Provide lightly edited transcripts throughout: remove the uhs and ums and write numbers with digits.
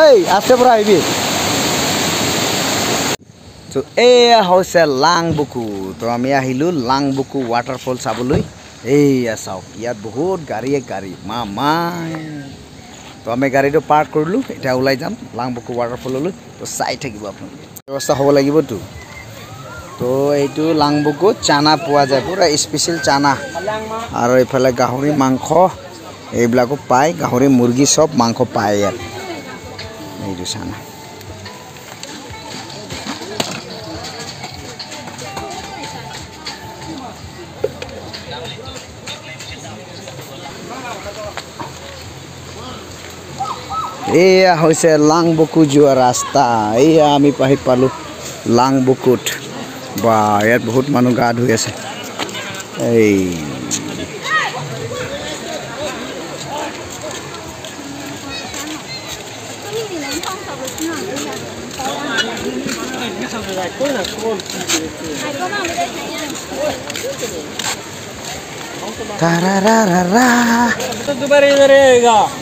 এই আছে পৰা আহিবি। তো এয়া হৈছে লাংবুকু। তো আমি আহিলোঁ লাংবুকু ৱাটাৰফল চাবলৈ। এইয়া চাওক, ইয়াত বহুত গাড়ীয়ে গাড়ী মামাই। তো আমি গাড়ীটো পাৰ্ক কৰিলোঁ, এতিয়া ওলাই যাম লাংবুকু ৱাটাৰফললৈ। তো চাই থাকিব আপোনালোকে, ব্যৱস্থা হ'ব লাগিবতো। তো এইটো লাংবুকুত চানা পোৱা যায়, পূৰা স্পেচিয়েল চানা। আৰু এইফালে গাহৰি মাংস এইবিলাকো পায়, গাহৰি মুৰ্গী চব মাংস পায় ইয়াত। এইটো চানা। এয়া হৈছে লাংবুকু যোৱা ৰাস্তা। এয়া আমি আহি পালোঁ লাংবুকুত। বা ইয়াত বহুত মানুহ গা ধুই আছে। এই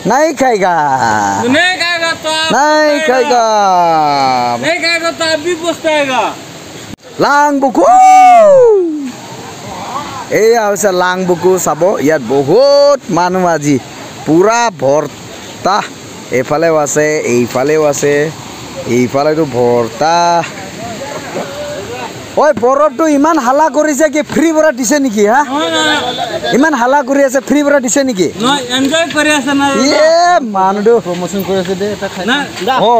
नहीं खाएगा, नहीं खाएगा तो नहीं खाएगा, नहीं खाएगा तो आप भी पछताएगा। লাংবুকু, এয়া হৈছে লাংবুকু। চাব ইয়াত বহুত মানুহ আজি পুৰা ভৰ্তা। এইফালেও আছে, এইফালেও আছে, এইফালেতো ভৰ্তা। ঐ বৰফটো ইমান হালা কৰিছে কি ফ্ৰী পৰা দিছে নেকি? হা, ইমান হালা কৰি আছে, ফ্ৰী পৰা দিছে নেকি? এনজয় কৰি আছে না এ মানুহটো প্ৰমোচন কৰি আছে দে, এটা খাই অ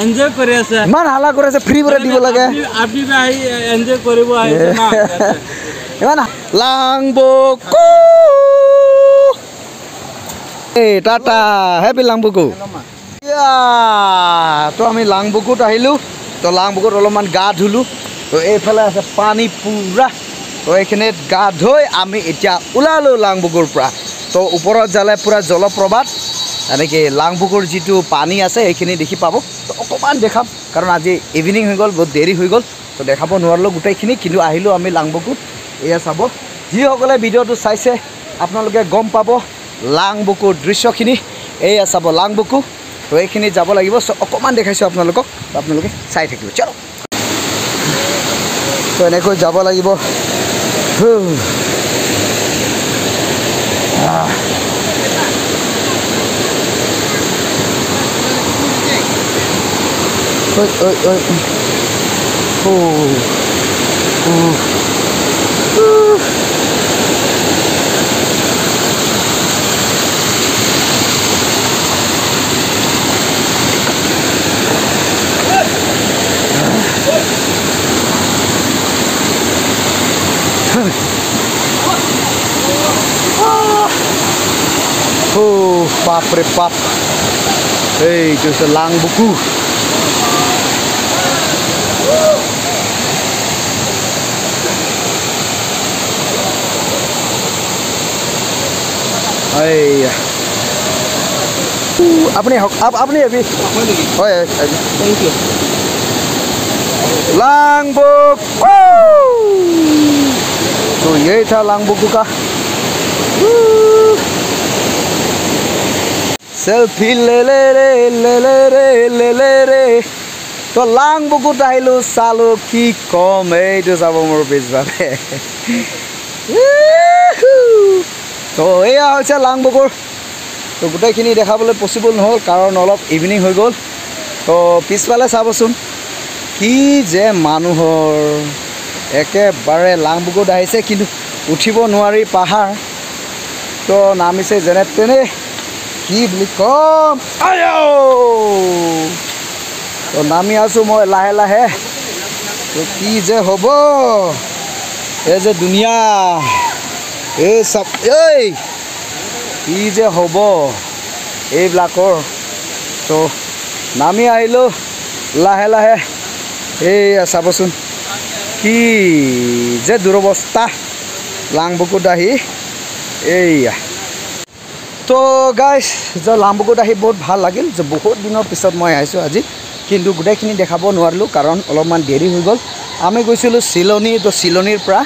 এনজয় কৰি আছে, ইমান হালা কৰি আছে, ফ্ৰী পৰা দিব লাগে। আপনি আহি এনজয় কৰিব আহিছে না। ইমান লাংবুকু। এই টাটা, হেপী লাংবুকু। তো আমি লাংবুকুত আহিলোঁ। তো লাংবুকুত অলপমান গা ধুলোঁ। তো এইফালে আছে পানী পূৰা। তো এইখিনিত গা ধুই আমি এতিয়া ওলালোঁ লাংবুকুৰ পৰা। তো ওপৰত যালে পূৰা জলপ্ৰপাত, এনেকৈ লাংবুকুৰ যিটো পানী আছে সেইখিনি দেখি পাব। তো অকণমান দেখাম, কাৰণ আজি ইভিনিং হৈ গ'ল, বহুত দেৰি হৈ গ'ল, তো দেখাব নোৱাৰিলোঁ গোটেইখিনি। কিন্তু আহিলোঁ আমি লাংবুকুত। এয়া চাব, যিসকলে ভিডিঅ'টো চাইছে আপোনালোকে গম পাব লাংবুকুৰ দৃশ্যখিনি। এয়া চাব লাংবুকু। তো এইখিনি যাব লাগিব, অকণমান দেখাইছোঁ আপোনালোকক, আপোনালোকে চাই থাকিব। চলো, তো এনেকৈ যাব লাগিব। বাপৰে বাপ, এইটো হৈছে লাংবুকু। এইয়া আপুনি আপুনি আহিবি। হয়, thank U. Langbuku, तो ये था लांगबुकू का सेल्फी ले ले रे ले ले रे ले ले रे। তো লাংবুকুত আহিলোঁ, চালোঁ, কি কম, এইটো চাব মোৰ পিছফালে। তো এয়া হৈছে লাংবুকুৰ। তো গোটেইখিনি দেখাবলৈ পচিবল নহ'ল, কাৰণ অলপ ইভিনিং হৈ গ'ল। তো পিছফালে চাবচোন কি যে মানুহৰ একেবাৰে লাংবুকুত আহিছে, কিন্তু উঠিব নোৱাৰি পাহাৰ। তো নামিছে যেনে তেনে, কি বুলি কম। তো নামি আছোঁ মই লাহে লাহে। তো কি যে হ'ব এই যে দুনিয়া, এই চব, এই কি যে হ'ব এইবিলাকৰ। তো নামি আহিলোঁ লাহে লাহে। এইয়া চাবচোন কি যে দুৰৱস্থা লাংবুকুত আহি। এইয়া তো গাইজ, যে লাংবুকুত আহি বহুত ভাল লাগিল। যে বহুত দিনৰ পিছত মই আহিছোঁ আজি, কিন্তু গোটেইখিনি দেখাব নোৱাৰিলোঁ, কাৰণ অলপমান দেৰি হৈ গ'ল। আমি গৈছিলোঁ চিলনী। তো চিলনীৰ পৰা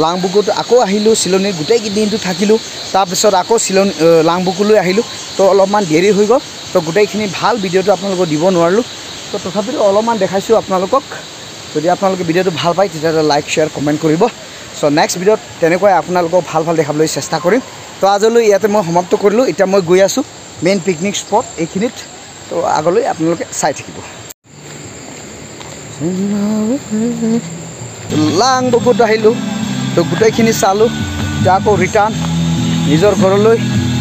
লাংবুকুত আকৌ আহিলোঁ, চিলনীত গোটেই দিনটো থাকিলোঁ, তাৰপিছত আকৌ চিলনী লাংবুকুলৈ আহিলোঁ। তো অলপমান দেৰি হৈ গ'ল, তো গোটেইখিনি ভাল ভিডিঅ'টো আপোনালোকক দিব নোৱাৰিলোঁ। তো তথাপিতো অলপমান দেখাইছোঁ আপোনালোকক। যদি আপোনালোকে ভিডিঅ'টো ভাল পায় তেতিয়াহ'লে লাইক শ্বেয়াৰ কমেণ্ট কৰিব। চ' নেক্সট ভিডিঅ'ত তেনেকুৱাই আপোনালোকক ভাল ভাল দেখাবলৈ চেষ্টা কৰিম। তো আজিলৈ ইয়াতে মই সমাপ্ত কৰিলোঁ। এতিয়া মই গৈ আছোঁ মেইন পিকনিক স্পট এইখিনিত, তো আগলৈ আপোনালোকে চাই থাকিব। লাংবুকুত আহিলোঁ, তো গোটেইখিনি চালোঁ, এতিয়া আকৌ ৰিটাৰ্ণ নিজৰ ঘৰলৈ।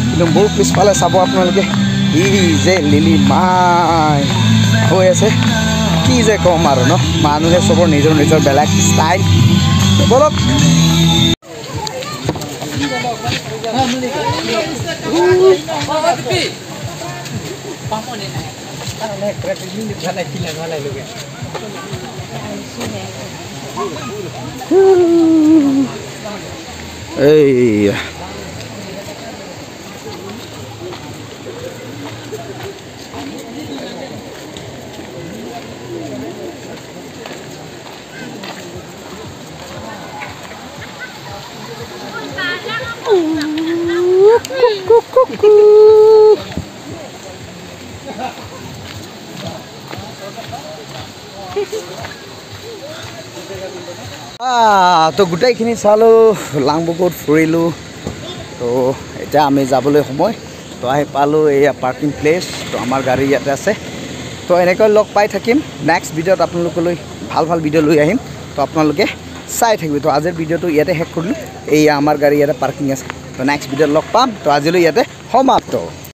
কিন্তু মোৰ পিছফালে চাব আপোনালোকে, ই যে লিলি মাই হৈ আছে, কি যে ক'ম আৰু ন, মানুহে চবৰ নিজৰ নিজৰ বেলেগ ষ্টাইল। বলক এইয়া তো গোটেইখিনি চালোঁ, লাংবুকুত ফুৰিলোঁ। তো এতিয়া আমি যাবলৈ সময়, তো আহি পালোঁ এয়া পাৰ্কিং প্লেচ। তো আমাৰ গাড়ী ইয়াতে আছে। তো এনেকৈ লগ পাই থাকিম নেক্সট ভিডিঅ'ত, আপোনালোকলৈ ভাল ভাল ভিডিঅ' লৈ আহিম, তো আপোনালোকে চাই থাকিব। তো আজিৰ ভিডিঅ'টো ইয়াতে শেষ কৰিলোঁ। এইয়া আমাৰ গাড়ী ইয়াতে পাৰ্কিং আছে। তো নেক্সট ভিডিঅ'ত লগ পাম। তো আজিলৈ ইয়াতে সমাপ্ত।